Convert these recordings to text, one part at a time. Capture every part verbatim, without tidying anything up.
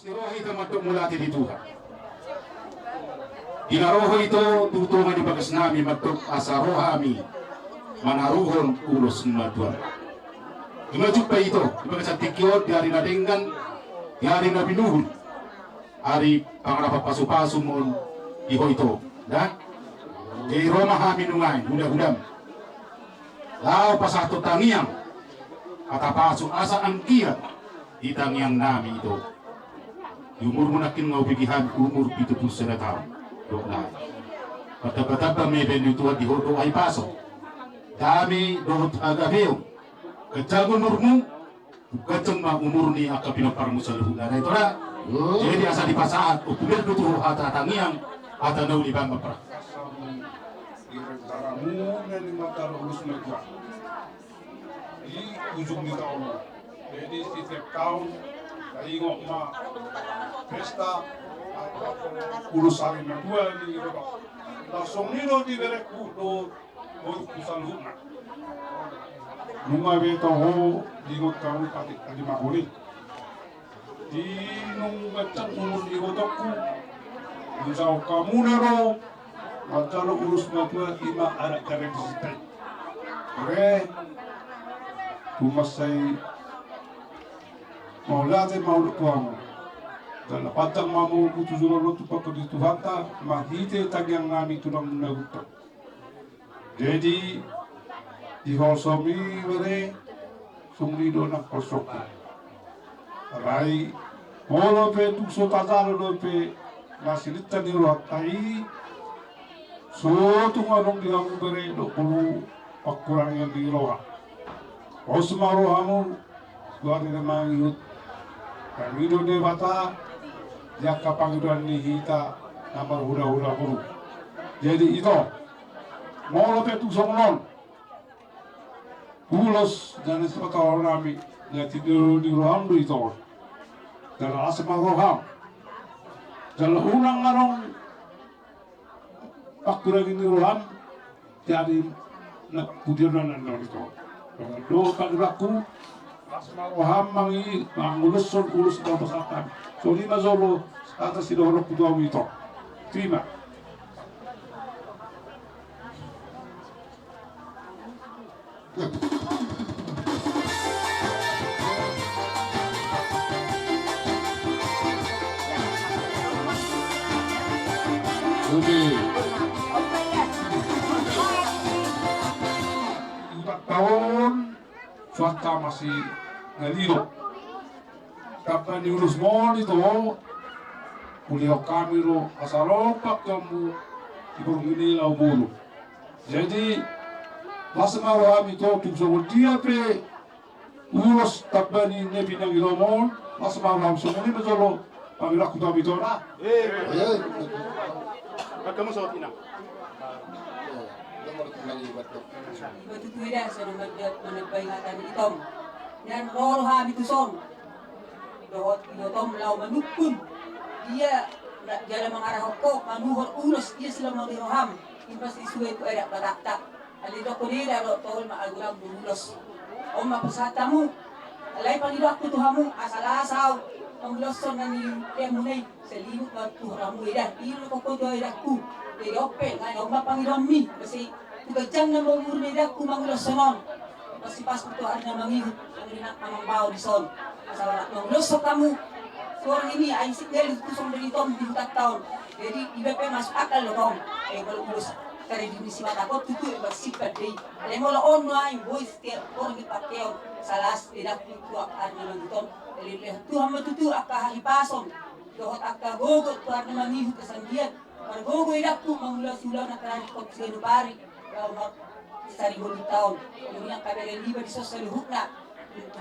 Ni roha ito mandok mauliate di Tuhan. Di na ro ho ito tu tonga ni bagas nami mandok asa ro hami manaruhon ulos ma tuan. Ima jumpa ito di bagasan tingki on, di ari na denggan, di ari na binuhul, ari pangarahon pasupasu ma on di ho ito. Nah, jadi ro ma hami nunga i, huda-hudam. Laho pasahathon tangiang, hata pasu asa anggiat di tangiang nami ito. Di umurmu nangkin nga hubege hami umur pitu pulu sada taon. Dok nai. Martamba-tamba ma baen ni Tuhan di ho dohot hahipason, dame dohot hagabeon. Ganjang umurmu, ganjang ma umur ni angka pinomparmu saluhutna, ito da. Jadi asa dipasahat, umpuber do tu ho hata tangiang, hata na uli bang ma pra. Di rencanamu na ni mata ulos na tuan. Di ujung ni taon. Jadi setiap taon, taingot ma pesta ulos ari na dua ni Roma. Langsung ni do di berek kudo. Boru saluhutna. Nunga be toho diingot hamu patik tadi maholi. Di nunga ganjang umur ni ibotongku. Nunga saok hamu na ro. Manjalo ulos matua ima adat jare di sitai. Ore. Tumas sai. Mauliate ma hudok tu hamu. Jala panjang ma umurmu tu jolo tu pangkon ni Tuhanta. Marhite tangiang nami tulang na gutang. Jadi, di holsomi bere, sungri do nang holsongku. Rai, molo pe tung so tajalo dope, na silinta ni rohanta i, so tung adong di hamu bere, do pulu pangkurangian ni roha. Pos ma rohamu, Tuhan na mangihut. Kami do Debata, di angka pangidoan ni hita na marhula-hula boru. Jadi ito, molo pe tung songon on, ulos jana sipata nami, na tido ni roham do ito. Jala las ma roham. Jala unang adong pangkurangi ni roham, jadi na pudion na nandang ito. Dongan do pangidoanku, las ma roham mangi, manguloshon ulos na pasahat nami. Songon i ma jolo, hata sidohononku tu hamu ito. Terima. Oke. Ulang tahun, suanta masih ngalilo. Tamba ni ulos moni to, ulihon hami do asa lompak tombu di borngin i laho boru. Jadi, las ma roham ito, tung songon dia pe ulos tamba ni na pinangidohon, las ma roham, songon i ma jolo pangidoanku tu hamu ito na. Eh. Bagaimana sobat Inang? Iba tutu eda, songon dia manambai hata ni itom. Nian ro hami tuson. Dohot ibotom laho manungkun. Dia jala mangarahon ho manuhor ulos, dia silama ni roham. Impas isue tu adat Batakta. Alai dohot eda do tol ma aguram ulos. On ma pasahat hamu. Alai pangidoanku tu hamu, asa las au manguloshon na nilehonmuna i. Salimut ma tu hamu eda, i do kokoto edangku. Jadi on pe, nga on ma pangidoanmi. Pasti tu ganjang na umur ni edangku manguloshon on. Pasti pas tu ari na mangihut, ari na amang bao dison. Asa manguloshon hamu. Suara ini, ai sik dari tu song dari tom di hutan taon. Jadi iba pe masuk akal do tong. Eh, molo ulos tadi di misi mata kau tutu, eh, masih pada. Alai molo on nuaeng, boi setiap orang di pakeon. Salas edangku tu ari na mangihut on. Jadi lehon Tuhan ma tutu angka hahipason. Dohot angka gogo tu ari na mangihut, kesanggian. Margogo edangku mangulosi ulaon na terakhir kop siganup ari. Laho ma sari bolu taon. Kemudian angka bere niba dison saluhutna.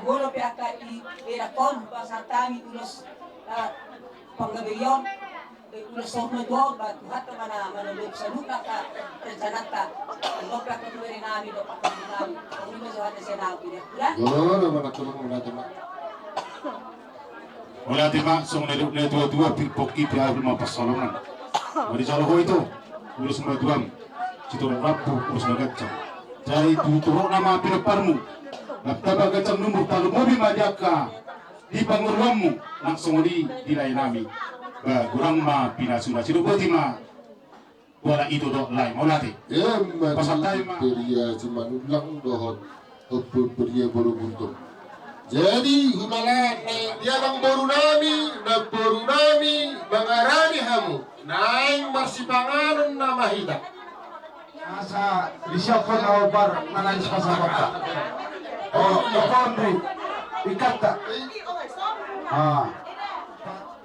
Molo pe angka i edangkon pasahat hami ulos, ah, panggabeion. Eh, ulos saur matua on, ba Tuhanta ma na manjou saluhutna angka rencananta. Dohot pe angka tu bere nami, dohot angka tu nami. Anggo i ma jo hata sian au, ida. Ulang? Ulang, ulang, ulang, ulang, ulang. Mauliate ma, songon na nidok ni natua-tua, pir pongki pe ahu ma pansalongan. Molo dijalo ho ito, ulos ma tuam, sitorop rambu, ulos na ganjang. Jadi tu torop nama pinomparmu. Lam taba ganjang numur, tarlumobi ma di angka di panguruanmu, nang songon i di lae nami. Ba godang ma pinasuna, sidok boti ma. Bola itu do lae, mauliate. Emma. Pasahat hami ma. Peria Simanullang dohot Ompu Peria Borobuntung. Jadi, hubalan, eh, dia nang boru nami, nang boru nami, mangarani hamu. Naeng marsipanganon nama hita. Asa disiapkan na obar, na naeng sipasahatonta. Oh, ipondri, ikanta. Ah.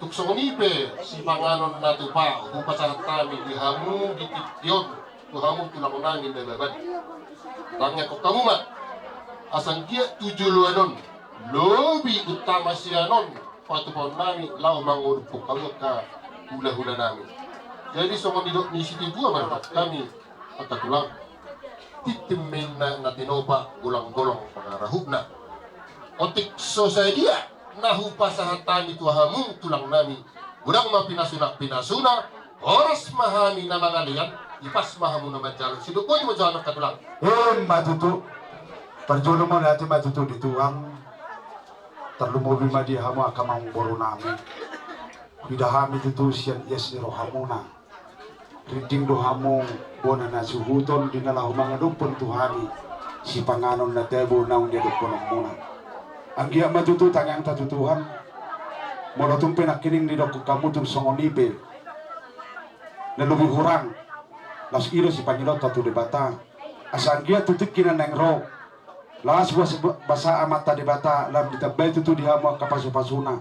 Tung songon i pe sipanganon na tupa, hupasahat hami di hamu di tingki on, tu hamu tulang nami na baban. Tangiangkon hamu ma, asa anggiat tu joloan on, lobi utama sian on, patupaon nami, laho mangurupi hamu angka hulahula nami. Jadi songon nidok ni situa ma dohot hami, angka tulang. Tintin ma inna na tinopa, golanggolang pangarahutna. Otik so sadia na hupasahat hami tu hamu tulang nami. Godang ma pinasuna, pinasuna, horas ma hami na mangalean, ipas ma hamu na manjalo. Sidok boti ma jo hami angka tulang. Emma tutu. Parjolo mauliate ma tutu di Tuhan. Tarlumobi ma di hamu angka amangboru nami. Huida hami tutu sian ias ni rohamuna. Rinding do hamu bona na suhuton di na laho mangadophon tu hami sipanganon na tabo naung diadophononmuna. Anggiat ma tutu tangiangta tu Tuhan. Molo tung pe nangkining didokkon hamu tung songon i pe, na lobi hurang, laos i do sipangidoanta tu Debata. Asa anggiat tu tingki na naeng ro, laos basa, basa Amanta Debata lam ditambai tutu di hamu angka pasupasuna.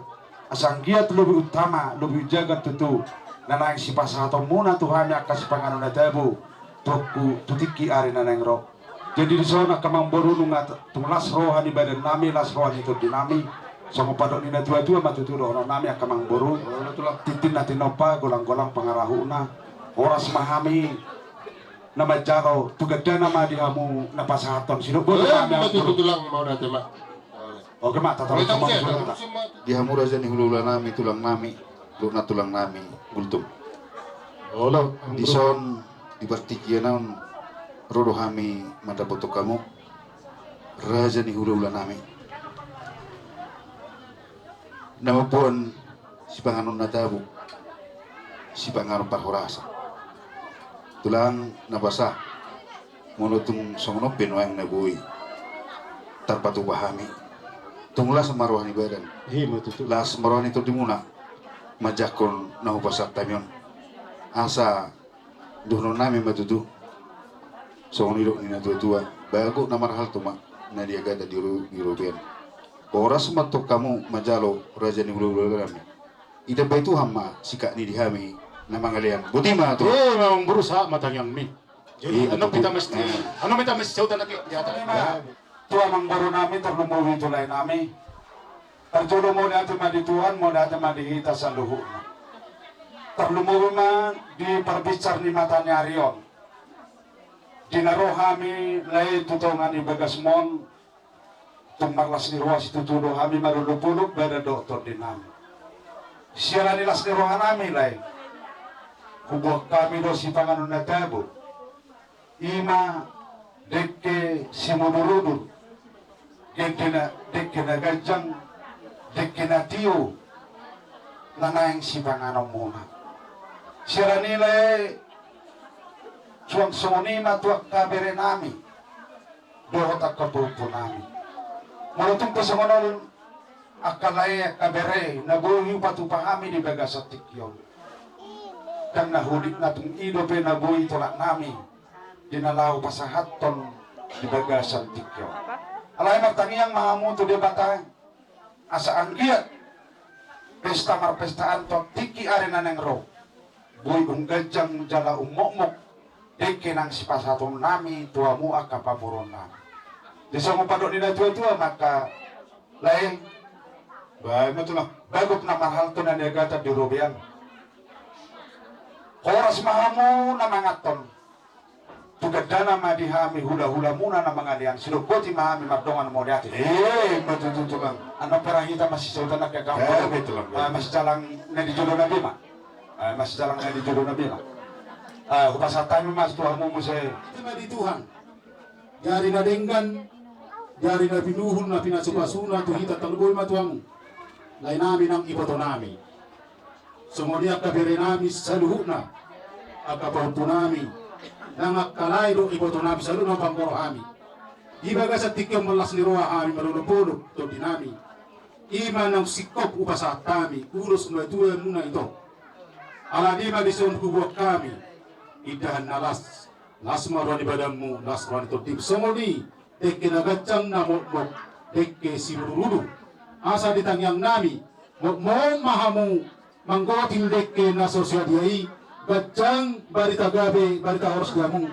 Asa anggiat lobi utama, lobi ujagan tutu na naeng sipasahatonmuna tu hami angka sipanganon na tabo, tu, tu tingki ari na naeng ro. Jadi dison angka amangboru, nunga tung las roha ni badan nami, las roha ni tondi nami. Songon pandok ni natuatua ma tutu dohonon nami angka amangboru. Tintin na tinopa, golanggolang pangarahutna. Horas ma hami na manjalo, tu gandana ma di hamu na pasahathon. Sidok boti ma hami. Oke ma, tatap. Di hamu raja ni hulahula nami, tulang nami, dohot nantulang nami, Gultom. Dison di partingkian on ro do hami mandapothon hamu, raja ni hulahula nami. Na mamboan sipanganon na tabo, sipanganon parhorasan. Tulang na basa, molo tung songon on pe nuaeng na boi tarpatupa hami, tung las ma roha ni badan, las ma roha ni tondimuna manjangkon na hupasahat hami on. Asa dohonon nami ma tutu, songon nidok ni natuatua, bagot na marhalto ma na niagatan di ro-, di robean. Horas ma tong hamu manjalo, raja ni hulahula nami. Ditambai Tuhan ma sikat ni di hami na mangalean. Boti ma tutu. Eh, memang berusaha ma tangiangmi. Jadi, anu ma hita mesti, anu ma hita mesti sautan lagi di atas. Tu amangboru nami, tarlumobi tu lae nami. Parjolo mauliate ma di Tuhan, mauliate ma di hita saluhutna. Tarlumobi ma di parbinsar ni mata ni ari on. Di na ro hami lae tu tonga ni bagasmon, tung marlas ni roha situtu do hami marolopolop badan dohot tondi nami. Siala ni las ni roha nami lae, huboan hami do sipanganon na tabo. Ima dengke simudurudur, dengke na, dengke na ganjang, dengke na tio, na naeng sipanganonmuna. Siala ni lae, suang songon i ma tu angka bere nami dohot angka pahompu nami. Molo tung pe songon on, angka lae, angka bere, na boi hupatupa hami di bagasan tingki on, ndang na holit na tung i dope na boi tolap nami di na laho pasahathon di bagasan tingki on. Alai martangiang ma hamu tu Debata, asa anggiat pesta marpestaan tu tingki ari na naeng ro, boi umganjang jala ummokmok dengke naeng sipasahaton nami tu hamu angka pamoruon nami. Jadi songon pandok ni natuatua ma angka lae, baen ma tulang, bagot na marhalto na niagatan di robean. Horas ma hamu na manganhon. Tu gandana ma di hami hulahulamuna na mangalean, sidok boti ma hami mardongan mauliate. Eh, ima tutu tulang. Annon pe ra hita masisautan angka amangboru. Eh, ima tulang. Ah, masijalang na di jolo na be ma. Ah, masijalang na di jolo na be ma. Ah, hupasahat hami ma tu hamu muse. Ima di Tuhan. Di ari na denggan, di ari na pinuhul, na pinasupasuna tu hita, tarlumobi ma tu hamu. Lae nami nang iboto nami. Songon i angka bere nami saluhutna, angka pahompu nami, nang angka lae dohot iboto nami saluhutna, panggoro hami. Di bagasan tingki on marlas ni roha hami, marolopolop tondi nami. I ma naung singkop hupasahat hami, ulos matua muna ito. Alani i ma dison huboan hami indahan na las, las ma roha ni badanmu, las roha ni tondim. Songon i dengke na ganjang na mokmok, dengke simudurudur. Asa di tangiang nami, mokmok ma hamu manggotil dengke na so sadia i, ganjang barita gabe, barita horas di hamu,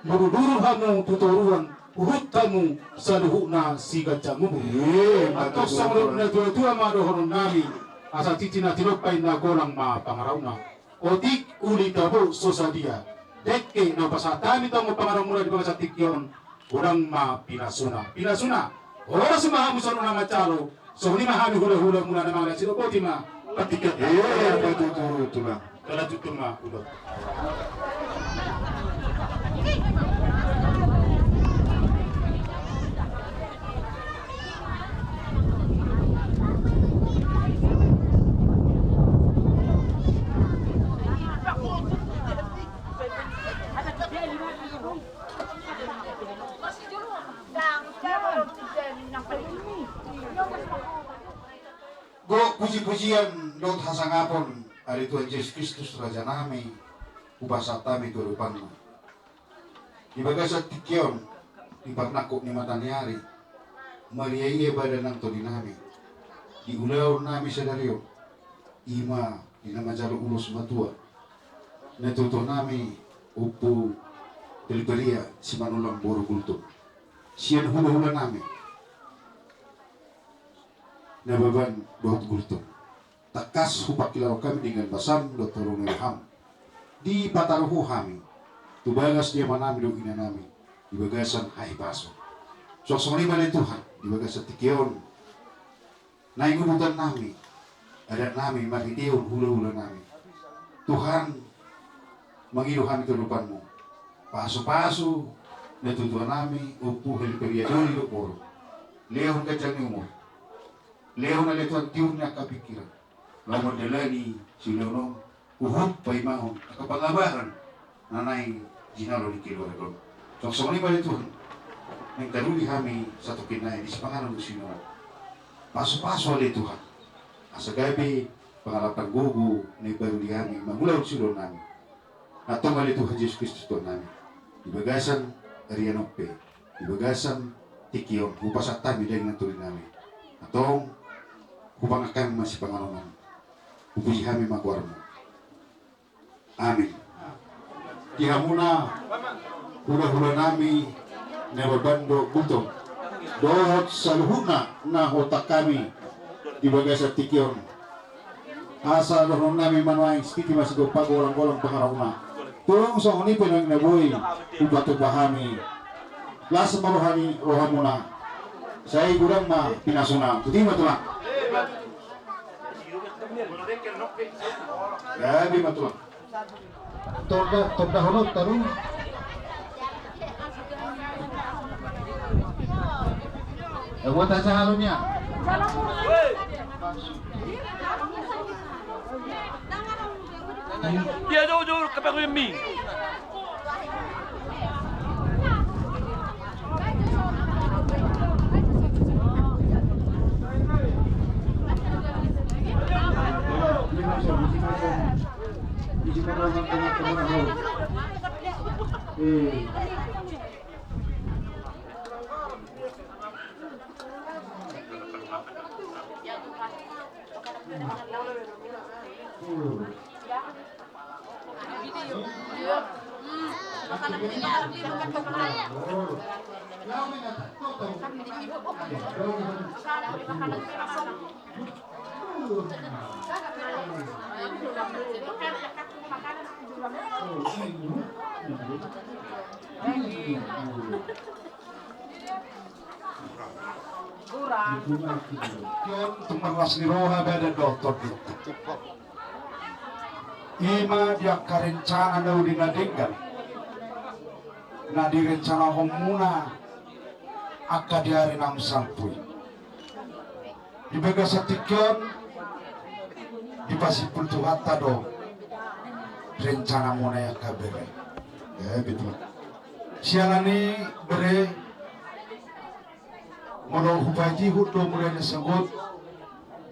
mudurudur hamu tu toruan, huhut hamu saluhutna siganjang umur. Antong songon na tuatua ma dohonon nami, asa tintin na tinompa inna, golang ma pangarahutna. Otik uli tabo so sadia, dengke na hupasahat hami tongtong pangarahutmuna di bagasan tingki on, godang ma pinasuna. Pinasuna, horas ma hamu saluhutna manjalo. Songon i ma hami hulahulamuna na mangalehon sidok, boti ma partingkian. Ia, betul, betul, betul, Bang. Jala tutu ma hudok. Gok pujipujian dohot hasangapon ari Tuhan Jesus Kristus Raja nami, hupasahat hami tu adopanmu. Di bagasan tingki on, di parnangkok ni mata ni ari, marria ia badan nang tondi nami, di ulaon nami sadari on, i ma di na manjalo ulos matua na tuatua nami, Ompu Helperia Simanullang boru Gultom, sian hulahula nami Nababan dohot Gultom. Tangkas hupangkilala hami denggan basam dohot holong ni roham, dipataruhon hami tu bagas ni amanami dohot inanami di bagasan hahipason. Suang songon i ma ale Tuhan, di bagasan tingki on, naeng udutan nami, adat nami, marhitehon hulahula nami, Tuhan, mangido hami tu adopanmu, pasupasu na tuatua nami Ompu Helperia doli dohot boru, lehon ganjang ni umur, lehon ale Tuhan tiur ni angka pingkiran, laho mandalani siulaon on, huhut paimahon angka pangabahan na naeng jinalo ni keluarga on. Suang songon i ma ale Tuhan, naeng taruli hami satongkin nai di sipanganon ni siulaon on. Pasupasu ale Tuhan, asa gabe pangalapan gogo na imbaru di hami mangulahon siulaon nami. Antong ale Tuhan Jesus Kristus Tuhan nami, di bagasan arian on pe, di bagasan tingki on, hupasahat hami daging nang tondi nami. Antong hupangan hami ma sipanganon on, hupuji hami ma goarmu. Amin. Di hamuna hulahula nami Nababan dohot Gultom, dohot saluhutna na huontang hami di bagasan tingki on, asa dohonon nami ma nuaeng, sititi ma sigompa, golang-golang pangarahutna. Tung songon i pe nang na boi hupatupa hami, las ma roha ni rohamuna, sai godang ma pinasuna. Boti ma tulang. Gabe ma tulang. Tonda, tonda hono taru. Ya, buat aja halunya. Dia jauh jauh ke panggung mi. Tung marlas ni roha badan dohot tondi. I ma di angka rencana na uli na denggan na direncanahonmuna angka di ari naung salpu i. Di bagasan tingki on, dipasimpul Tuhanta do rencanamuna i, angka bere. Ya, betul. Siala ni i, bere, molo hupaihutihut do mulai na sogot,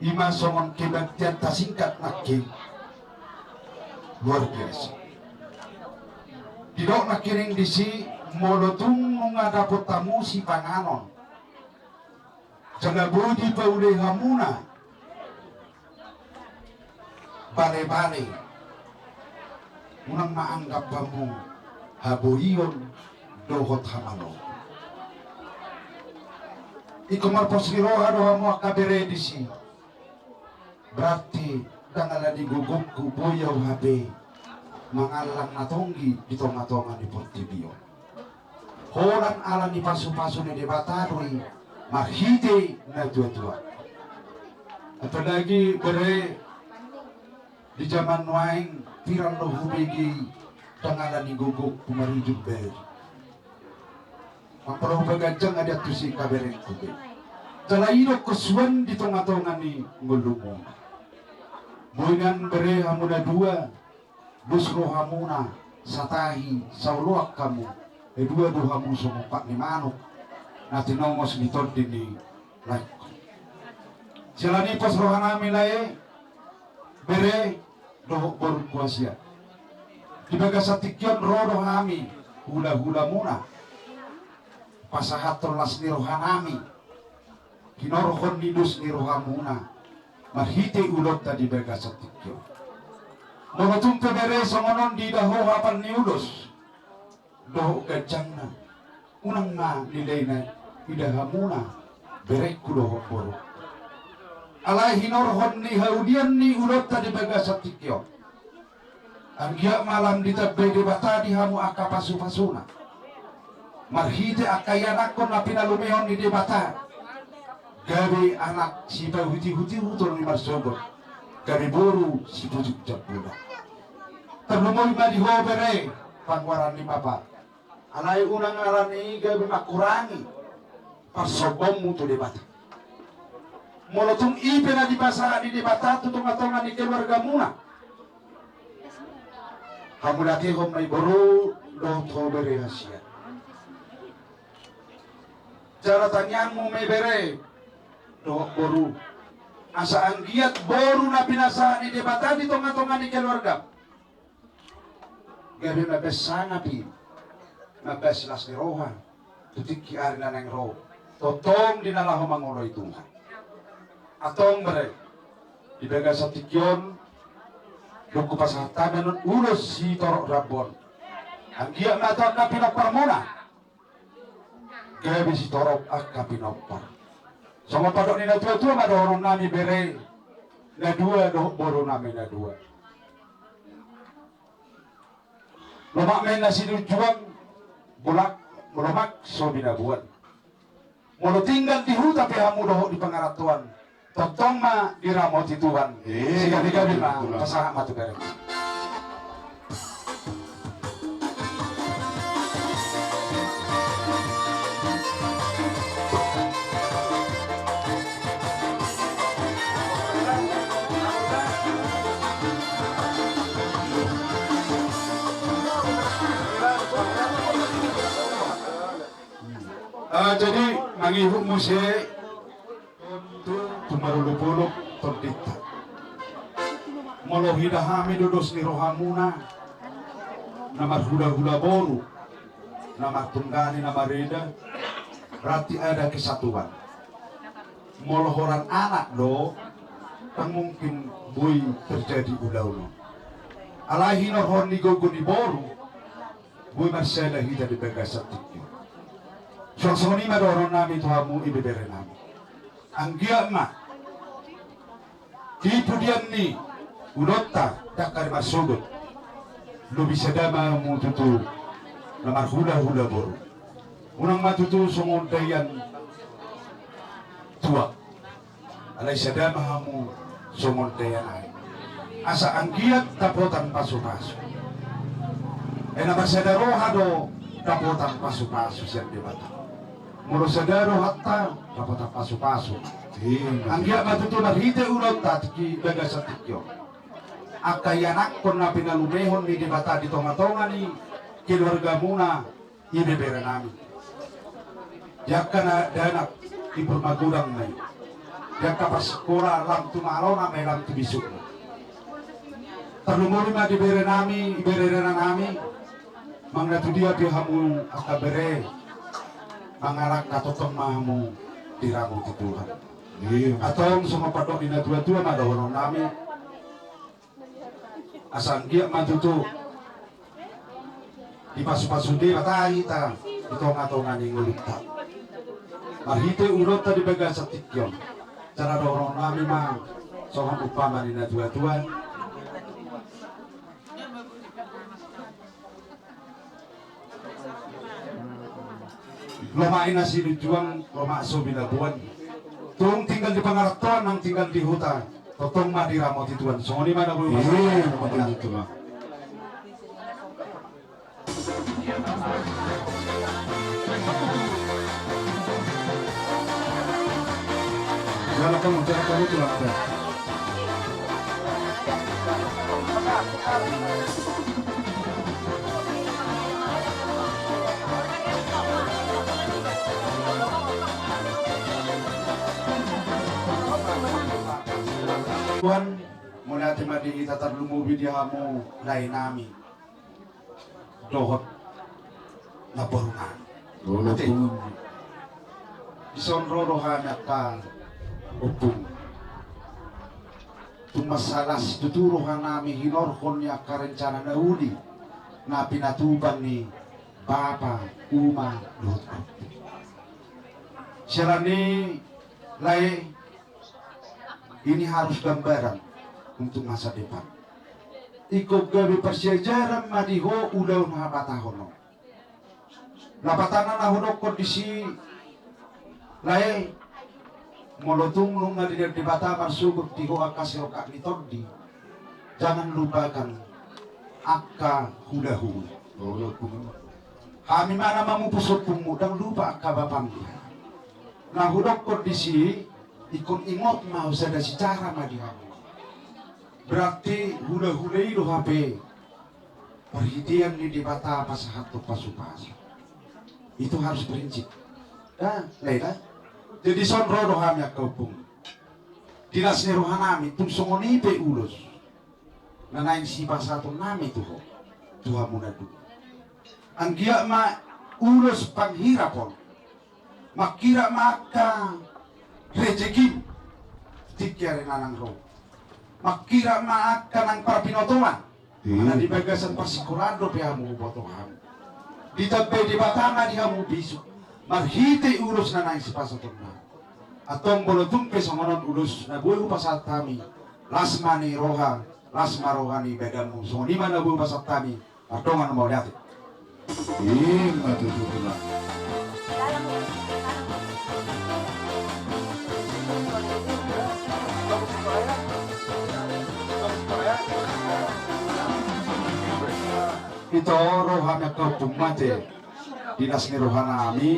i ma songon kebaktian tasingkat nangkin. Luar biasa. Didok nangkining disi, molo tung nunga dapot hamu sipanganon, jala boi dipaulei hamuna balebale, unang ma anggap hamu haboion dohot hamaloon. Ingkon marpos ni roha do hamu, angka bere, disi. Berarti ndang ala ni gogongku boi ahu hape mangallang na tonggi di tongatonga ni portibi on. Holan ala ni pasupasu ni Debata do i marhite natuatua. Apalagi, bere, di jaman nuaeng, pir do hubege i ndang ala ni gogongku marujung bari. Mangkorhon paganjang ate, antusi, angka berengku be. Jala i do ingkon suan di tongatonga ni ngolumuna. Boi nian, bere, hamu na dua, dos rohamuna, satahi saoloan hamu, e, dua do hamu songon pat ni manuk na tinongos di tondi ni laengkon. Siala ni i, pos rohanami lae, bere dohot borungku Asia. Di bagasan tingki on ro do hami hulahulamuna pasahathon las ni rohanami, hinorhon ni dos ni rohamuna marhite ulaonta di bagasan tingki on. Molo tung pe, bere, songon on diida ho hapal ni ulos dohot ganjangna, unang ma nilai na ida hamuna berengku dohot boru. Alai hinorhon ni haulian ni ulaonta di bagasan tingki on, anggiat ma lam ditambai Debata di hamu angka pasupasuna marhite angka ianakhon na pinalumehon ni Debata, gabe anak sipaihutihut, ihuthon ni marsogot, gabe boru sipucuk jambuna. Tarlumobi ma di ho, bere, pangoaran ni bapa. Alai unang ala ni i gabe mangkurangi parsombahonmu tu Debata. Molo tung i pe na dipasahat ni Debata tu tongatonga ni keluargamuna, hamuliatehon ma i, boru dohot ho, bere, hasian. Jala tangiangmu ma i, bere dohot boru, asa anggiat boru na pinasahat ni Debata di tongatonga ni keluargam gabe mambahen sangap i, mambahen las ni roha tu tingki ari na naeng ro, tongtong di na laho mangoloi Tuhan. Antong, bere, di bagasan tingki on, dung hupasahat hami annon ulos sitorop rambu on, anggiat ma tu angka pinomparmuna gabe sitorop angka pinompar. Songon pandok ni natuatua ma dohononnami, bere na dua dohot borunami na dua. Lomak ma inna sinunjuang, bolak, lomak so binaboan. Molo tinggal di huta pe hamu dohot di pangarantoan, tongtong ma diramoti Tuhan. Eh, sigabegabe ma, betul. Pasahat ma tu bere. Ah, jadi mangihut muse tu marolopolop tondinta. Molo huida hami do dos ni rohamuna na marhulahula boru, na martunggali, na marida, berarti ada kesatuan. Molo holan anak do, ndang mungkin boi terjadi ulaon on. Alai hinorhon ni gogo ni boru, boi marsada hita di bagasan tingki on. Suang songon i ma dohononnami tu hamu, ibeberenami. Anggiat ma di pudian ni ulaonta dangka ni marsogot, lobi sada ma hamu tutu na marhulahula boru. Unang ma tutu songon daian tuak. Alai sada ma hamu songon daian aek. Asa anggiat dapotan pasupasu. Ai na marsada roha do dapotan pasupasu sian Debata. Molo sada rohanta, dapotan pasupasu. Iya. Anggiat ma tutu marhite ulaonta di bagasan tingki on, angka ianakhon na pinalumehon ni Debata di tonga-tonga ni keluargamuna, ibebere nami. Di angka na dakdanak, ibur magodang ma i. Di angka parsikola, lam tu malona ma i, lam tu bisukna. Tarlumobi ma di bere nami, ibebere nami, manang na tu dia pe hamu angka bere, mangalangka, tongtong ma hamu diramoti Tuhan. Iya. Antong songon pandok ni natua-tua ma dohonon nami. Asa anggiat ma tutu dipasu-pasu Debata hita di tonga-tonga ni ngolunta. Marhite ulaonta di bagasan tingki on. Jala dohonon nami ma songon umpama ni natua-tua. Lomak i na sinunjuang, lomak so binaboan. Tung tinggal di pangarantoan nang tinggal di huta, tongtong ma diramoti Tuhan. Songon i ma na boi. Iya, betul, betul. Jala kamu, jala kamu tulang, ya. Tuhan, mauliate ma di hita, tarlumobi di hamu lae nami dohot namboru nami. Ate. Dison ro do hami angka ompung. Tung mansai las tutu roha nami hinorhon ni angka rencana na uli na pinatupa ni bapa, uma dohot ompung. Siala ni i, lae, ini harus gambaran untuk masa depan. Ingkon gabe parsiajaran ma di ho ulaon hapatahon on. Lapatanna na hudokkon disi, lae, molo tung nunga dilehon Debata marsogot di ho angka sirongkap ni tondi, jangan lupakan angka hulahula. Hami ma na mamupus ompungmu, ndang lupa angka bapangmu. Na hudokkon disi, ingkon ingot ma ho, sada sicara ma di hamu. Berarti hulahula i do hape parhitean ni Debata pasahathon pasupasu. Itu harus prinsip. Nah, lae, nah. Jadi dison ro do hami angka ompung. Di las ni roha nami, tung songon i pe ulos na naeng sipasahaton nami tu ho, tu hamu na dua. Anggiat ma ulos panghirap on mangkirap ma angka rejeki tingki ari na naeng ro. Mangkirap ma angka nang parpinotoan. Iya. Mana di bagasan parsikolaan dope hamu, huboto hamu. Ditambai Debata ma di hamu bisuk marhite ulos na naeng sipasahaton nami. Antong molo tung pe songon on ulos na boi hupasahat hami, las ma ni roha, las ma roha ni badanmu. Songon i ma na boi hupasahat hami. Mardongan mauliate. I ma tutu, tulang. Ito, ro hami angka ompung, mate. Di las ni roha nami.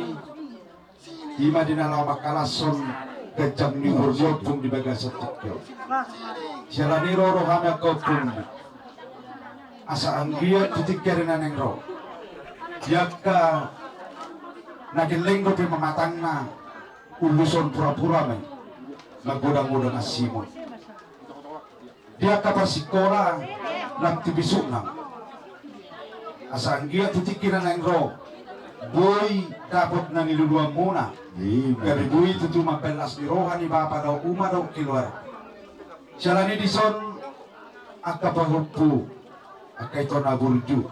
I ma di na laho mangkalashon ganjang ni umur ni ompung di bagasan tingki on. Siala ni i ro roha nami angka ompung, asa anggiat tu tingki ari na naeng ro, di angka na gelleng dope mamatangna, ulos on pura-pura ma i, magodang-godang ansimon. Di angka parsikola, lam tu bisukna. Asa anggiat tu tingki na naeng ro, boi dapot na niluluanmuna. Ima. Gabe boi tutu mambahen las ni roha ni bapa dohot uma dohot keluarga. Siala ni i dison angka pahompu, angka ito na burju.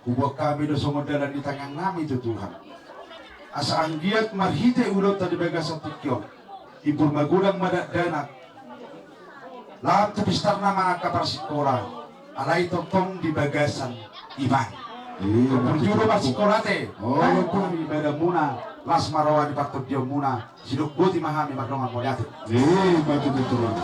Huboan hami do songon dalan ni tangiang nami tu Tuhan. Asa anggiat marhite ulaonta di bagasan tingki on, imbur magodang ma dakdanak, lam tu pistarna ma angka parsikola, alai tongtong di bagasan iman. Iya, burju do parsikola, ate. Oh. Las ma roha ni badanmuna, las ma roha ni partondionmuna. Sidok boti ma hami, mardongan mauliate. Eh, batu tuturan.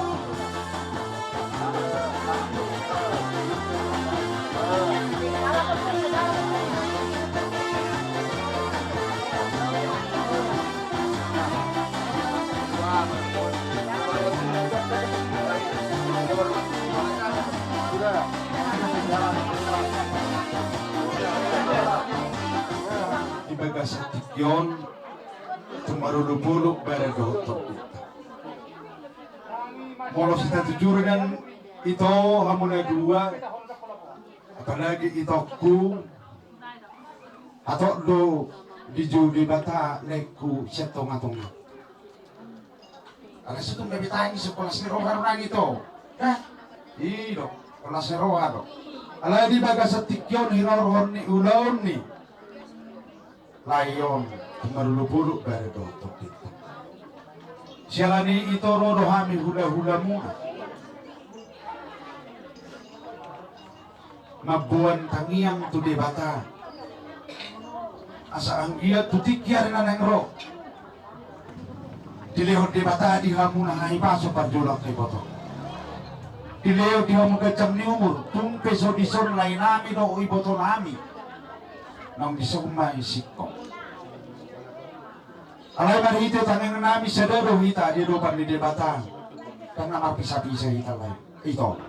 Sahat tingki on, tung marolopolop badan dohot tondinta. Molo sitajujurna ito, hamu na dua, apalagi itongku, hatop do dijou Debata laengku sian tongatonga. Alai so tung gabe tangis, horas ni roha do nang ito. Hah? I do, horas ni roha do. Alai di bagasan tingki on hinorhon ni ulaon ni lae on, tung marolopolop badan dohot tondinta. Siala ni i ito, ro do hami hulahulamuna mamboan tangiang tu Debata, asa anggiat tu tingki ari na naeng ro, dilehon Debata di hamu na hahipason parjolo angka iboto. Dilehon di hamu ganjang ni umur, tung pe so dison laenami dohot ibotonami, naung dison ma i singkop. Alai marhite tangiangnami sada do hita di adopan ni Debata, ndang na marpisapisa hita lae, ito.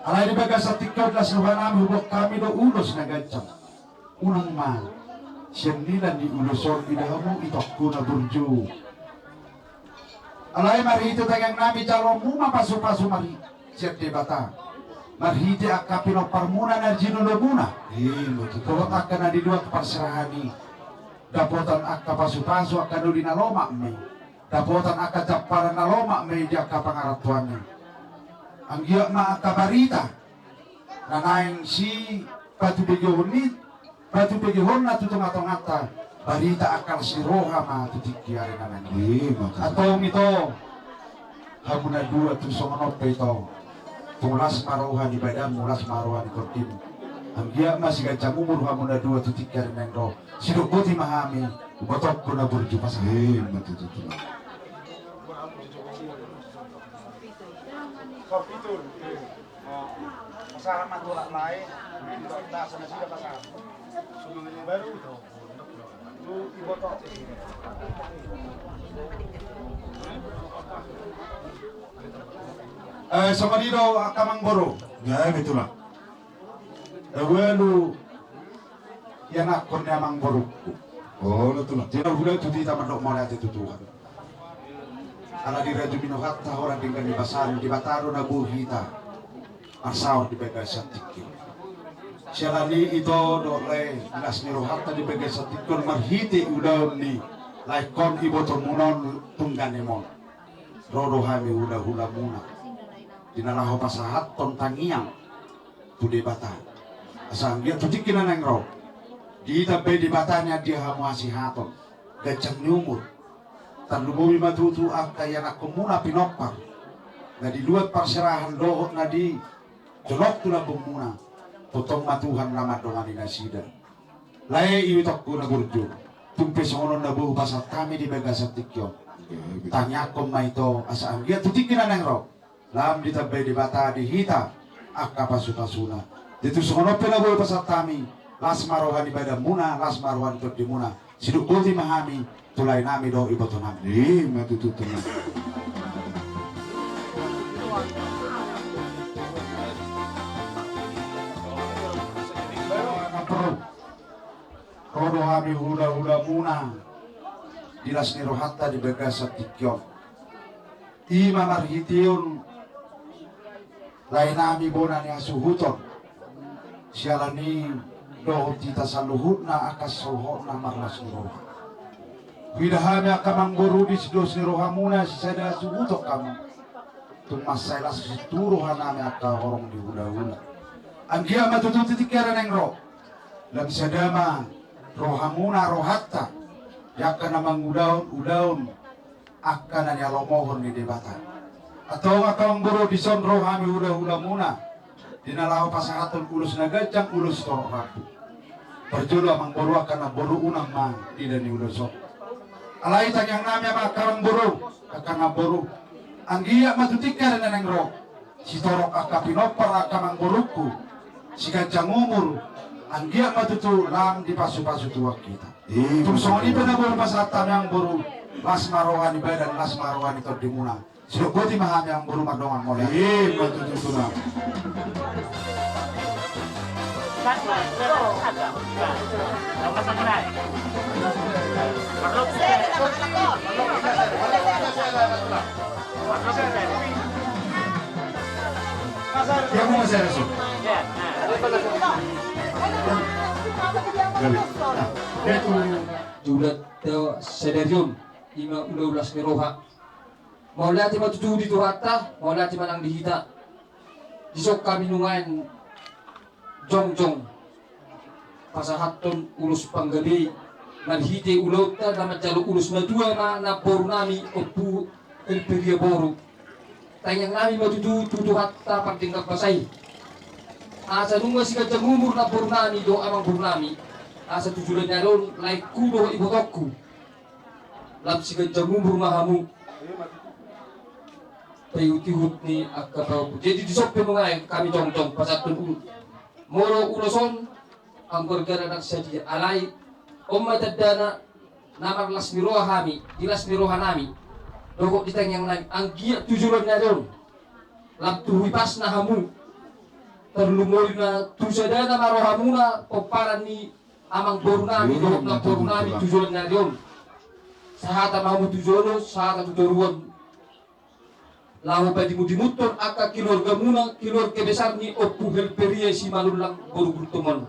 Alai di bagasan tingki on las rohanami, huboan hami do ulos na ganjang. Unang ma sian nilai ni ulos on ida hamu itongku na burju. Alai marhite tangiangnami jaloonmu ma pasupasu marhite sian Debata, marhite angka pinomparmuna na jinolomuna. Ima tutu. Dohot angka na di luat parserahan i, dapotan angka pasupasu, angka doli na lomak ma i, dapotan angka jamparan na lomak ma i di angka pangarantoan i. Anggiat ma angka barita na naeng sipatubegehon i, patubegehonna tu tongatonganta, barita angka las ni roha ma tu tingki ari na naeng. Ima tutu. Antong ito, hamu na dua tung songon on pe ito, tung las ma roha ni badanmu, las ma roha ni tondimu. Anggiat ma siganjang umur hamu na dua tu tingki ari na naeng ro. Sidok boti ma hami, ibotongku na burju, pasahat. Ima tutu, tulang. Pasahat ma tu halak lae, tu bagasan nasida pasahat. Baru tu iboto. Eh, songon i do angka amangboru. Ya, betul lah. Eh, ualu ianakhon ni amangborungku. Oh, betul lah. Jadi, udah tu hita mandok mauliate tu Tuhan. Ala dirajumi rohanta holan denggan ni basa ni Debata do na boi hita marsaor di bagasan tingki on. Siala ni i ito dohot lae, las ni rohanta di bagasan tingki on marhite ulaon ni laengkon, ibotomuna on, tungganemon. Ro do hami hulahulamuna di na laho pasahathon tangiang tu Debata, asa anggiat tu tingki na naeng ro ditambai Debata nian di hamu hasihaton, ganjang ni umur. Tarlumobi ma tutu angka ianakhonmuna pinompar na di luat parserahan dohot na di jolok tu lambungmuna. Tongtong ma Tuhan na mandongani nasida. Lae, itongku na burju, tung pe songon on na boi hupasahat hami di bagasan tingki on, tangiangkon ma ito asa anggiat tu tingki na naeng ro lam ditambai Debata di hita angka pasupasuna. Jadi tung songon on pe na boi hupasahat hami, las ma roha ni badanmuna, las ma roha ni tondimuna. Sidok boti ma hami tu laenami dohot ibotonami. Ima tutu, tulang. Ro do hami hulahulamuna di las ni rohanta di bagasan tingki on. Ima marhiteon laenami bona ni hasuhuton. Siala ni i dohot hita saluhutna angka soluhutna marlas ni roha. Huida hami angka amangboru di sidos ni rohamuna sisada hasuhuton hamu. Tung mansai las situtu rohanami angka horong ni hulahula. Anggiat ma tutu tu tingki ari na naeng ro lam sada ma rohamuna, rohanta di angka na mangulahon ulaon angka na nialomohon ni Debata. Antong angka amangboru, dison ro hami hulahulamuna di na laho pasahathon ulos na ganjang, ulos torop rambu. Parjolo amangboru, angka namboru unang ma diida ni ulos on. Alai tangiangnami ma angka amangboru, angka namboru, anggiat ma tu tingki ari na naeng ro sitorop angka pinompar angka amangborungku, siganjang umur, anggiat ma tutu lam dipasupasu Tuhan hita. Tung songon i pe na boi hupasahat hami amangboru, las ma roha ni badan, las ma roha ni tondimuna. Sidok boti ma hami amangboru mardongan mauliate. Ima tutu, tulang. Dia mau saya langsung. Gabe. Nah, dia tuh. Julat teo sedarion ima ulaon las ni roha. Mauliate ma tutu di Tuhanta, mauliate ma nang di hita. Dison hami nuaeng jongjong pasahathon ulos panggabean marhite ulaonta na manjalo ulos matua ma namboru nami Ompu Helveria boru. Tangiang nami ma tutu tu Tuhanta pardenggan basa i, asa nunga siganjang umur namboru nami dohot amangboru nami, asa tu joloan ni ari on laengku dohot ibotongku lam siganjang umur ma hamu. Paihutihut ni angka pahompu. Jadi dison pe nuaeng hami jongjong pasahathon ulos. Molo ulos on anggo argana ndang sadia, alai on ma tandana na marlas ni roha hami di las ni roha nami dohot di tangiang nami anggiat tu joloan ni ari on lam tu hipasna hamu. Tarlumobi ma tu sadana ma rohamuna pomparan ni amangboru nami dohot namboru nami tu joloan ni ari on. Sahata ma hamu tu jolo, sahata tu toruan. Laho padimudimuthon angka keluargamuna, keluarga besar ni Ompu Helveria Simanullang boru Gultom on.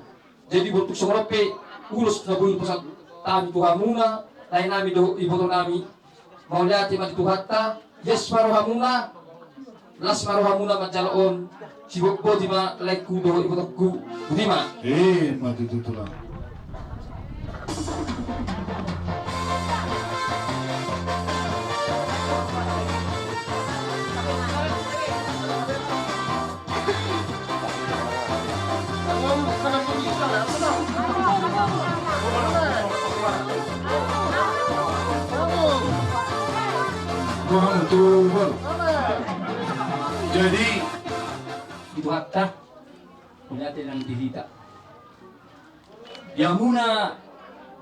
Jadi bontuk songon on pe ulos na boi pasahat hami tu hamuna, lae nami dohot iboto nami. Mauliate ma di Tuhanta, ias ma rohamuna, las ma rohamuna manjalo on. Sibotboti ma laengku dohot ibotongku. Boti ma. Eh, maju tutulang. Jadi, di Tuhanta, mauliate nang di hita. Di hamuna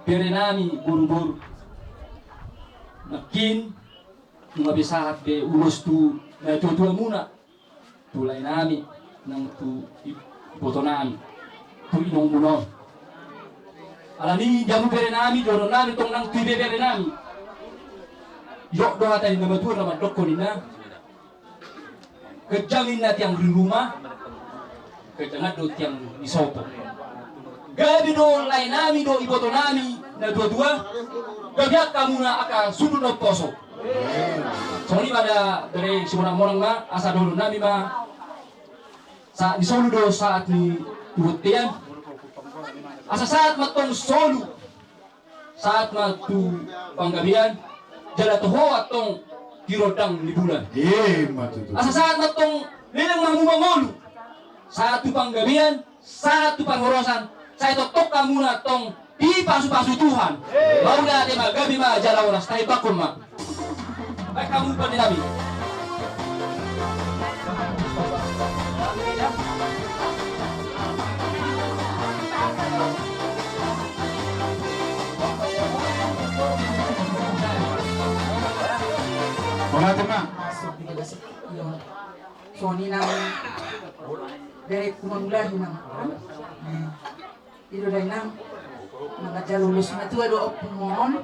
bere nami boruboru. Nangkin, nunga be sahat be ulos tu natuatuamuna. Tu lae nami, nang tu iboto nami, tu inongmuna on. Alani i di hamu bere nami, dohonon nami tong nang tu ibebere nami. Didok do hata ni na matua na mandokkon ninna. Ganjang ninna tiang ni ruma, ganjangan do tiang ni sopo. Gabe do lae nami dohot iboto nami natuatua, gabe angka hamuna angka sundut na umposo. Songon i ma da bere simonangmonang ma, asa dohonon nami ma. Saat ni solu do saat ni bontean. Asa saat ma tong solu. Saat ma tu panggabean. Jala toho antong di rondang ni bulan. Asa saat ma tong leleng ma hamu mangolu. Saat tu panggabean. Sahat tu parhorasan, sai tongtong hamuna tong dipasupasu Tuhan. Mauliate ma, gabe ma jala horas, tahe bakkon ma. Baik, hamu pande nami. Mauliate ma. Songon i nang bereku mangulahi nang. I do dainang, manjalo ulos matua do ompung on.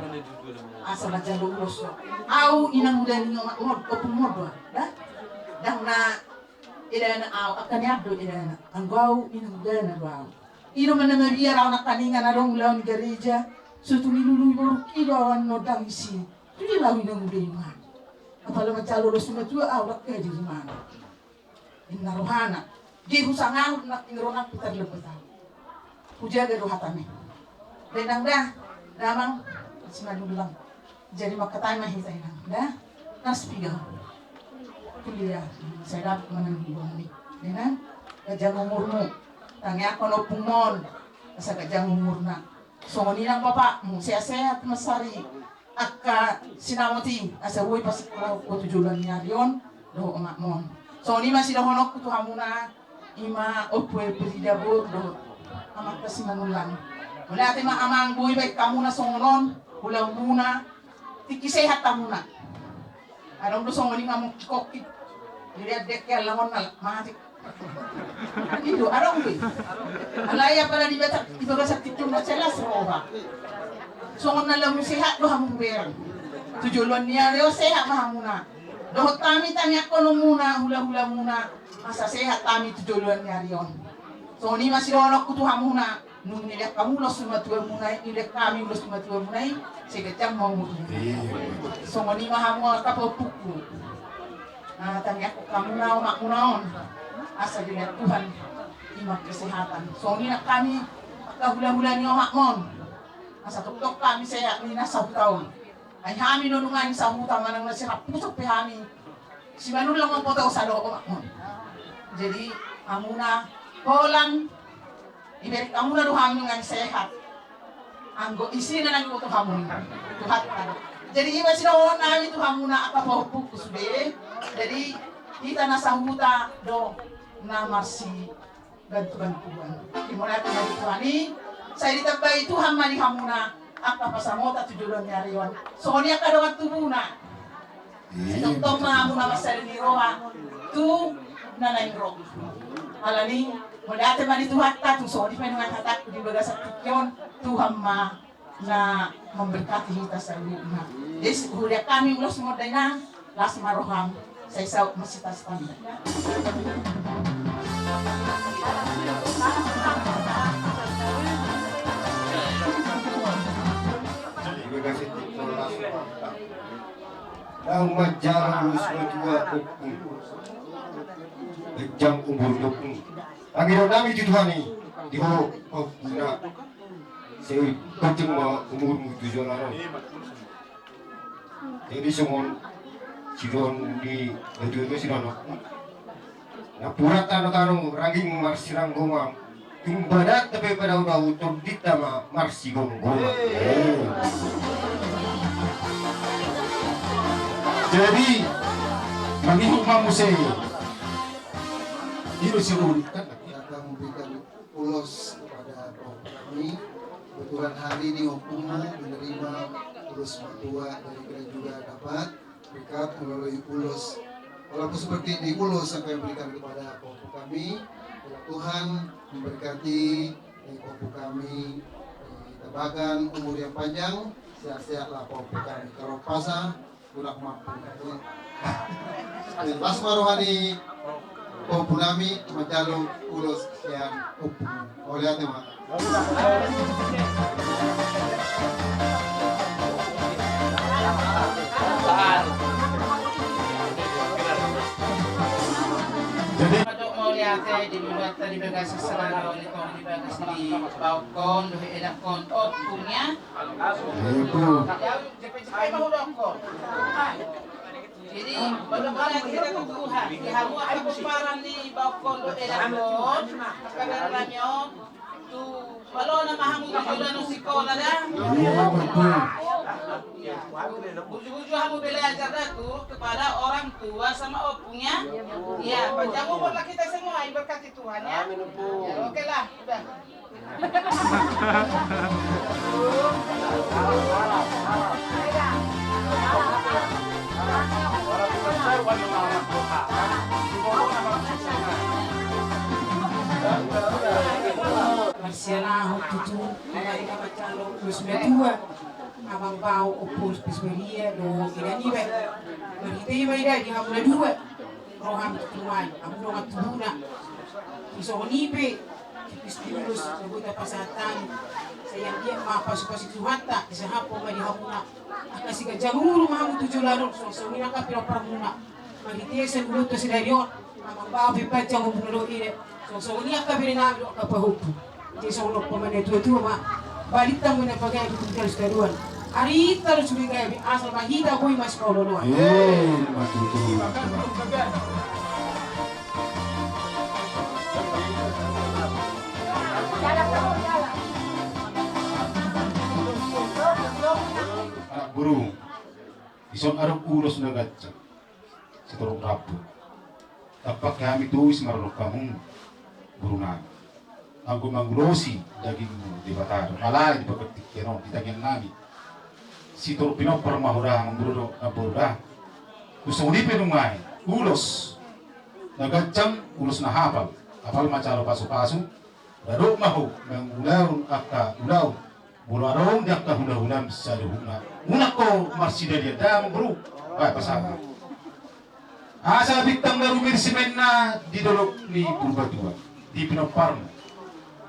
Asa manjalo ulos. Au inang mudana ni ompung on do, da? Ndang na edana au, angka ni an do edana. Anggo au inang mudana do au. I do manang mabiar au nangkaningan adong ulaon gareja. Sotung dilului borungki do au annon ndang isi. Tu dia laho inang muda i ma. Apala manjalo ulos matua au ndang jadi di mana. Inna rohana. Di husangahut na inna rohana putar lebutan. Hujaga do hatana. Dainang da, damang, simanullang. Jadi makatai ma hita inang da. Nas piga. Kuliah, saya dapat menang di bumi. Inang, ganjang umurmu. Tangiangkon ompung on. Asa ganjang umurna. Songon i nang bapakmu, sehat-sehat ma sari. Angka sinamot i, asa boi pasikola ho tu joloan ni ari on, dohot omakmu on. Songon i ma sidohononku tu hamuna, i ma ompu Elfrieda boru dohot amanta Simanullang. Mauliate ma amang boi baen hamuna songon on, ulaonmuna, tingki sehat hamuna. Adong do songon i ma mungkin kokit. Jadi adek ke alangon na mati. I do, adong be. Alai apala di bagasan tingki on na jelas roha. Songon na lamu sehat do hamu hubereng. Tu joloan ni ari on sehat ma hamuna. Dohot hami tangiangkonmuna, hulahulamuna, asa sehat hami tu joloan ni ari on. Songon i ma sidohononku tu hamuna. Nunga dilean hamu ulos ni natuamuna i, dilean hami ulos ni natuamuna i, sai ganjang ma umurmuna. Songon i ma hamu angka pahompungku. Na tangiangkon hamuna omakmuna on, asa dilean Tuhan i ma kesehatan. Songon i nang hami angka hulahula ni omakmu on, asa tongtong hami sehat ninna sahuta on. Ai hami do nunga sahuta manang na sirampusan pe hami, simanullang ma poto sado omakmu on. Jadi hamuna holan, dibereng hamuna do hami nunga sehat. Anggo isina na diboto hamu, Tuhanta do. Jadi i ma sidohonon nami tu hamuna angka pahompungku sude. Jadi hita na sahuta do na marsibantubantuan. Dimulai tu hari Tuhan i, sai ditambai Tuhan ma di hamuna angka pasamota tu joloan ni ari on. Songon i angka dongan tubuna. Sai tongtong ma hamuna marsada ni roha tu na naeng ro. Alani, mauliate ma di Tuhanta, tung songon i pe nunga hatangku di bagasan tingki on, Tuhan ma na memberkati hita saluhutna. Jadi hulean hami ulos ni on da inang, las ma roham, sai saut ma sitadoan. Naung manjalo ulos matua ompung, ganjang umur ni ompung. Pangidoan nami tu Tuhan i, di ho ompung na sai ganjang ma umurmu tu joloan on. Jadi songon sidohonon ni natuatua sidohonon. Napuran tanotano rangging marsiranggongan, tung badanta pe padaodao, tondinta ma marsigomgoman. Jadi mangihut ma muse. Ilo si Rudi kan. Akan memberikan ulos kepada pahompu kami. Kebetulan hari ini ompungmu menerima ulos matua dari gereja juga dapat berkat melalui ulos. Walaupun seperti ini ulos yang kami berikan kepada pahompu kami, kiranya Tuhan memberkati, eh, pahompu kami, eh, tambahkan umur yang panjang, sehat-sehatlah pahompu kami. Kalau puasa, kurang mampu. Las ma roha ni pahompu nami manjalo ulos sian ompung. Mauliate ma. Jadi mauliate di muluanta di bagasan selalu di bagas ni baokkon dohot edakkon ompung ya. Jepe-jepe ma hudok ho. Jadi mauliate hita tu Tuhan di hamu angka pomparan ni baokkon dohot edakkon, angka dalan ni on, tu malo nama hamu tu joloan on sikola da. Iya, betul. Burju-burju hamu belajar da tu kepada orang tua sama ompung ya. Iya, panjang umur lah kita semua, diberkati Tuhan ya. Amin, ompung. Ya, oke lah, udah. Marsianahon tutu, amang i na manjalo ulos matua, amang bao Ompung Pis Maria dohot ina niba. Marhite i ma ida di hamu na dua. Roham tu tumai, hamu dongan tubuna. Di songon i pe, tipis di ulos na boi tapasahat hami. Sai anggiat ma pasupasu ni Tuhanta, disahaphon ma di hamuna. Angka siganjang umur ma hamu tu joloan on, songon i angka pinomparmuna. Marhite sian ulaonta sadari on, amang bao pe panjang umurna dohot ina. Songon i angka bere nami dohot angka pahompu. Jadi songon i ma natuatua ma. Balintang ma na pagabe tu joloan sitadoan. Ari tarus sude gabe asal ma hita boi masipaolooloan. Eh, ma tutu. Anak boru, dison adong ulos na ganjang. Sitorop rambu. Tampak hami tusi mardongan hamu, boru nami. Anggo mangulosi dagingmu Debata do, alai di partingkian on, di tangiang nami. Sitorop pinompar ma ho da, amang boru dohot namboru da. Tung songon i pe nuaeng, ulos. na ganjang, ulos na hapal. Hapal ma jalo pasupasu. Ndada ma ho mangulahon angka ulaon. Molo adong di angka hulahulam saluhutna, unang ho marsidalian da amangboru. Bae pasahat. Asa bintang na rumiris simenna di dolok ni Purbatua, di pinomparmu.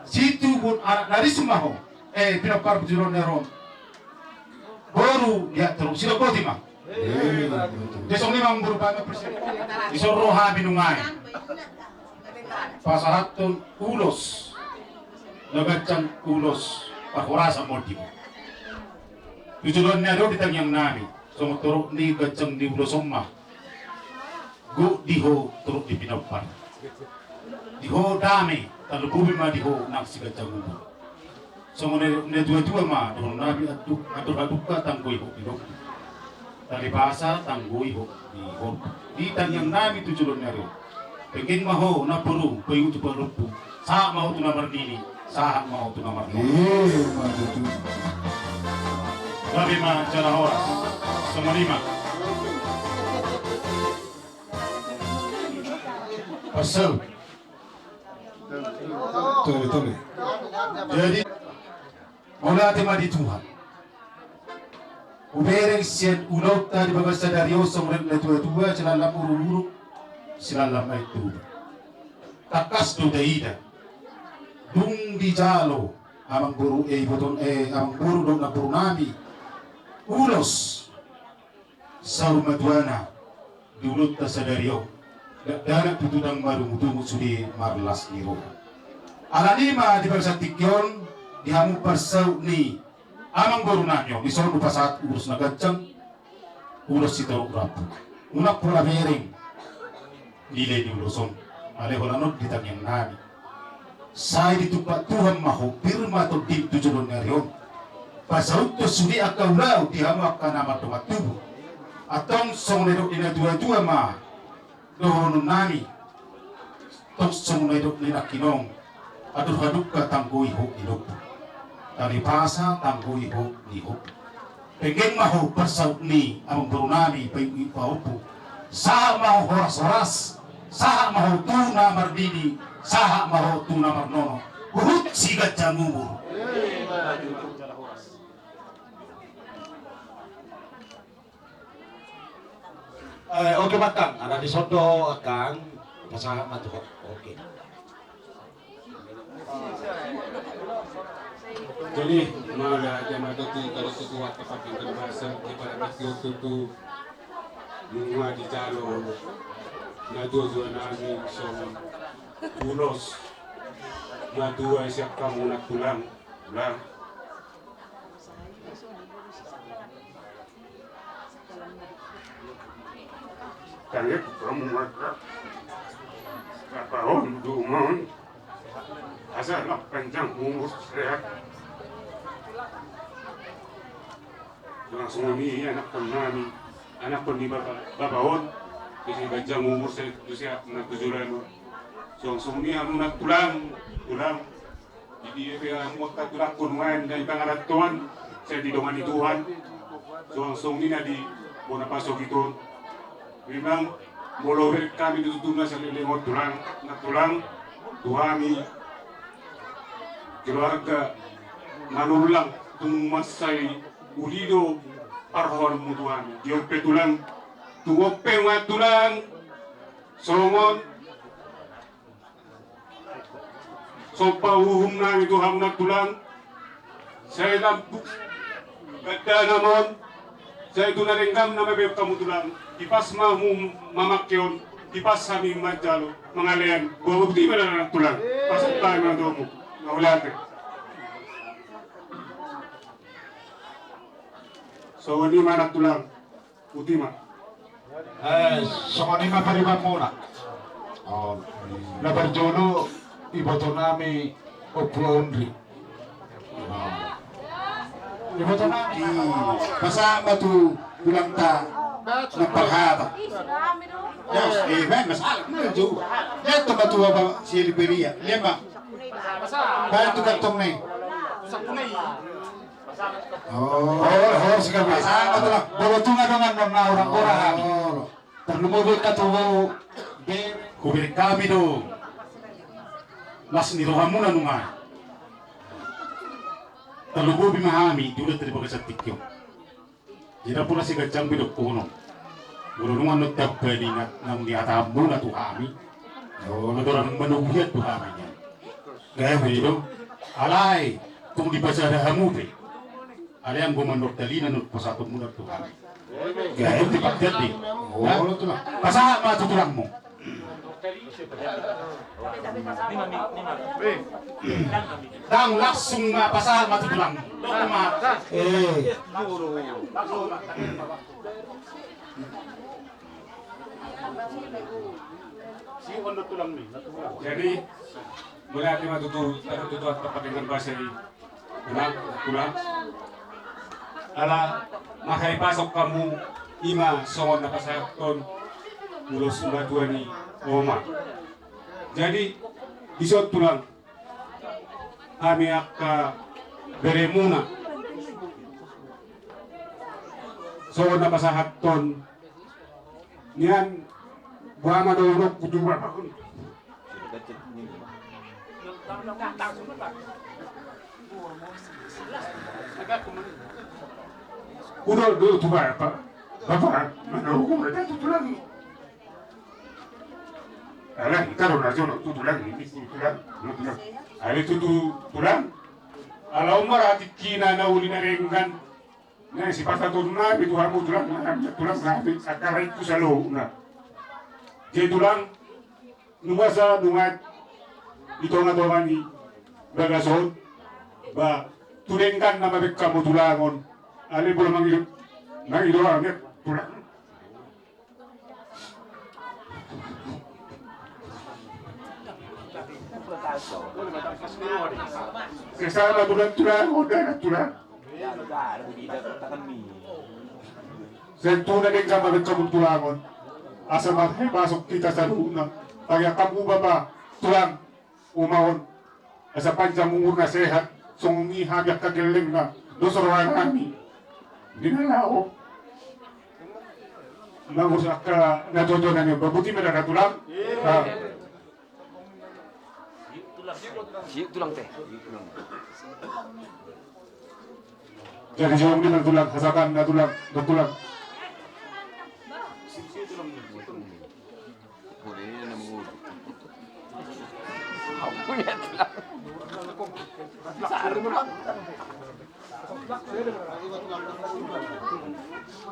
Situbun anak na ris ma ho, eh, pinomparmu di dolok ni ari on. Boru dia terus sida boti ma. Dia songon i ma amangboru, bae ma presiden. Dison ro hami nunga i. Pasahathon ulos na ganjang, ulos parhorasan ma on di ho. Tu joloan ni ari on di tangiang nami, songon torop ni ganjang ni ulos on ma. Gok di ho torop di pinompar. Di ho dame, tarlumobi ma di ho nang siganjang umur. Songon na, natuatua ma dohonon nami, andor, andor hadungka tanggoi hok ni lombu. Tali basa tanggoi hok ni horbo. Di tangiang nami tu joloan ni ari on. Penggeng ma ho namboru, paihut tu parompu. Sahat ma ho tu na marnini, sahat ma ho tu na marnono. Ima tutu. Gabe ma jala horas. Songon i ma. Pasal. Tole, tole. Jadi, mauliate ma di Tuhan. Hubereng sian ulaonta di bagasan sadari on, songon natuatua, silallam urururu, silallam aek Toba. Tangkas do taida. Dung dijalo amangboru, eh, iboto, eh, amangboru dohot namboru nami ulos saur matuana di ulaonta sadari on, dakdanak tutu ndang marungutungut sude marlas ni roha. Alani i ma di bagasan tingki on, di hamu parsaut ni amangboru nami on, dison hupasahat ulos na ganjang, ulos sitorop rambu. Unang pola bereng nilai ni ulos on, alai holan on di tangiang nami. Sai ditumpak Tuhan ma ho, pir ma tondim tu joloan ni ari on. Pasauthon sude angka ulaon di hamu angka na mardongan tubu. Antong songon na nidok ni natuatua ma dohonon nami. Tong songon na nidok ni nangkin on. Andor hadungka tanggoi hok ni lombu. Tali basa tanggoi hok ni horbo. Penggeng ma ho parsaut ni amangboru nami, paihut pahompu. Sahat ma ho horas-horas. Sahat ma ho tu na marnini. Sahat ma ho tu na marnono. Huhut siganjang umur. Eh, oke, Bakkang. Ala dison do, Bakkang. Pasahat ma tu ho. Oke. Jadi, mauliate ma tutu, kalau tutu waktu pakai berbahasa, di pada waktu tutu, nunga dijalo natuatua nami, songon ulos natuatua sian hamu na tulang, tulang. Tangkas hamu ma, Bapak on, Dumon, asa na panjang umur, sehat. Langsung ni anakkon nami, anakkon ni Bapak, Bapak on, asa panjang umur, sehat, sehat, na tujuh lalu. Langsung ni anu na tulang, tulang. Jadi, eh, muat ka tulangkon nuaeng na di pangarantoan, sai didongani Tuhan. Suang songon i na di bona pasogit on. Memang molo bereng hami di tutu na saleleng on tulang, na tulang, tu hami keluarga Manullang, tung mansai uli do parhorasanmu tu hami. Di on pe tulang, tung on pe ma tulang, songon somba uhum nami tu hamu na tulang, sai lambok gandana ma on, sai tu na denggan na mabiar hamu tulang, dipas ma hamu mamangke on, dipas hami manjalo, mangalean, botima na tulang, pasuk hami ma tu hamu, mauliate. Songon i ma na tulang. Botima. Eh, songon i ma paribanmuna. Oh. Na parjolo iboto nami Ompu Aunri. Oh. Iboto nami. Pasahat ma tu tulangta na parhata. Yes, eh, main masalah. Betul juga. Dia tu ma tu apa si Liberia. Dia ma. Bantu kantong ni. Oh, oh, sekarang. Sama tu lah. Bolo tunga dengan nona orang orang. Oh. Terlumobi ketua B. Hubereng hami do las ni rohamuna nunga tarlumobi ma hami di ulaon di bagasan tingki on. Jadi pola siganjang be dohonon. Molo nunga nunga tamba ni na naung nihatamu na tu hami. Olo do, manogu hian tu hami nian. Gabe do. Alai tung dipasada hamu be. Alai anggo mandok dalina nunga pasahatonmuna tu hami. Gabe di paket di. Olo tulang. Pasahat ma tu tulangmu. Ndang, langsung ma pasahat ma tu tulang. Eh. Jadi mauliate ma tutu, tutu, tutu, tutu, pakai nang bahasa i. Tulang, tulang. Ala marhite pasok hamu, ima songon na pasahathon ulos matua ni oma. Jadi dison tulang, hami angka beremuna, songon na pasahathon nian, boha ma dohononku tu bapakku. Hudok do tu bapak, bapak, manogu ma hita tu tulang i. Alai hita do na jonok tu tulang i, tu tulang, tu tulang. Alai tu, tu tulang. Ala on ma ra tingkina na uli na denggan. Na sipasahaton nami tu hamu tulang nami, tulang nami, angka raitku saluhutna. Jadi tulang, nunga sa, nunga di tonga-tonga ni bagas on, ba tu denggan nama baen hamu tulang on. Alai molo mangido, mangido hami tulang. Sesama tulang, tulang, oh, dana tulang. Sai tu na denggan ma baen hamu tulang on. Asa marhite pasok hita saluhutna. Pagi angka mu bapa tulang. Oma on, asa panjang umurna, sehat, songon i hami angka gellengna, dos roha nami. Di na laho mangurus angka na toto na nian, ba boti ma da tulang. Siuk tulang te. Jadi jong ni na tulang, hasahatan na tulang, na tulang.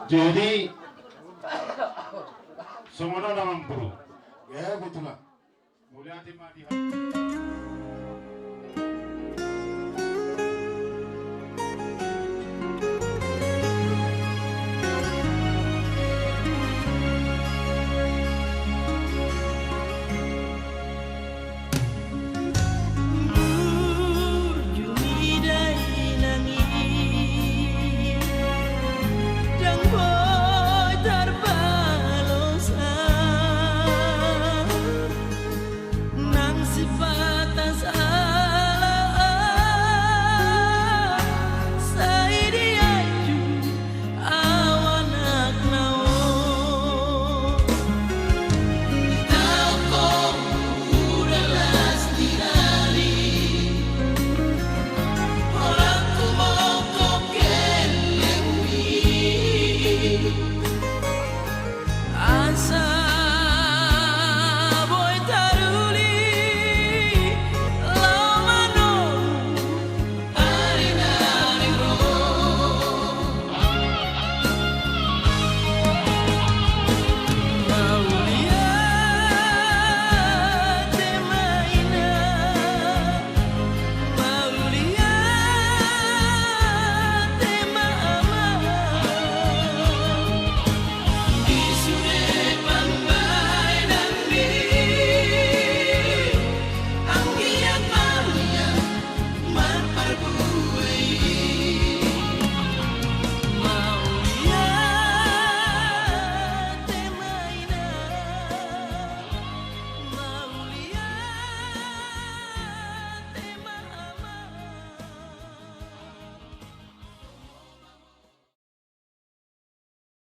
Jadi songon on amang boru. Ya, betul lah. Mauliate ma di hamu.